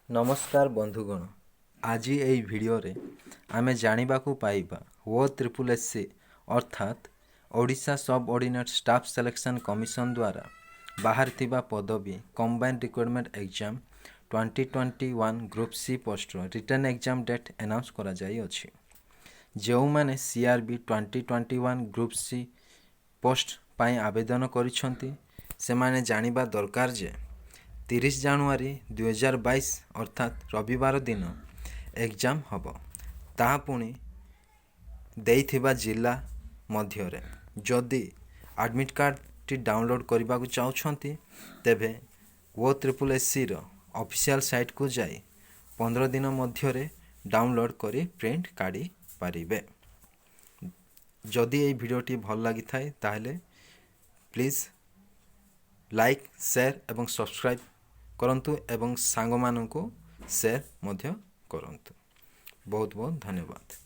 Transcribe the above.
ନମସ୍କାର ବନ୍ଧୁଗଣ, ଆଜି ଏହି ଭିଡ଼ିଓରେ ଆମେ ଜାଣିବାକୁ ପାଇବା ଓ ଟ୍ରିପୁଲ୍ ଏସ୍ ସି ଅର୍ଥାତ୍ ଓଡ଼ିଶା ସବ୍ ଅର୍ଡ଼ିନେଟ୍ ଷ୍ଟାଫ୍ ସିଲେକ୍ସନ୍ କମିଶନ ଦ୍ୱାରା ବାହାରିଥିବା ପଦବୀ Combined Recruitment Exam 2021 Group C poster written exam date announce କରାଯାଇଅଛି। ଯେଉଁମାନେ CRB 2021 Group C post ପାଇଁ ଆବେଦନ କରିଛନ୍ତି, ସେମାନେ ଜାଣିବା ଦରକାର ଯେ 30 ଜାନୁଆରୀ 2022 ଅର୍ଥାତ୍ ରବିବାର ଦିନ ଏକ୍ଜାମ୍ ହେବ, ତାହା ପୁଣି ଦେଇଥିବା ଜିଲ୍ଲା ମଧ୍ୟରେ। ଯଦି ଆଡ଼ମିଟ୍ କାର୍ଡ଼ଟି ଡାଉନଲୋଡ଼୍ କରିବାକୁ ଚାହୁଁଛନ୍ତି, ତେବେ ଓ ଟ୍ରିପୁଲ୍ ଏସ୍ ସିର ଅଫିସିଆଲ୍ ସାଇଟ୍କୁ ଯାଇ 15 ଦିନ ମଧ୍ୟରେ ଡାଉନଲୋଡ଼୍ କରି ପ୍ରିଣ୍ଟ କାଢ଼ିପାରିବେ। ଯଦି ଏହି ଭିଡ଼ିଓଟି ଭଲ ଲାଗିଥାଏ, ତାହେଲେ ପ୍ଲିଜ୍ ଲାଇକ୍, ସେୟାର ଏବଂ ସବସ୍କ୍ରାଇବ୍ କରନ୍ତୁ ଏବଂ ସାଙ୍ଗମାନଙ୍କୁ ସେୟାର ମଧ୍ୟ କରନ୍ତୁ। ବହୁତ ବହୁତ ଧନ୍ୟବାଦ।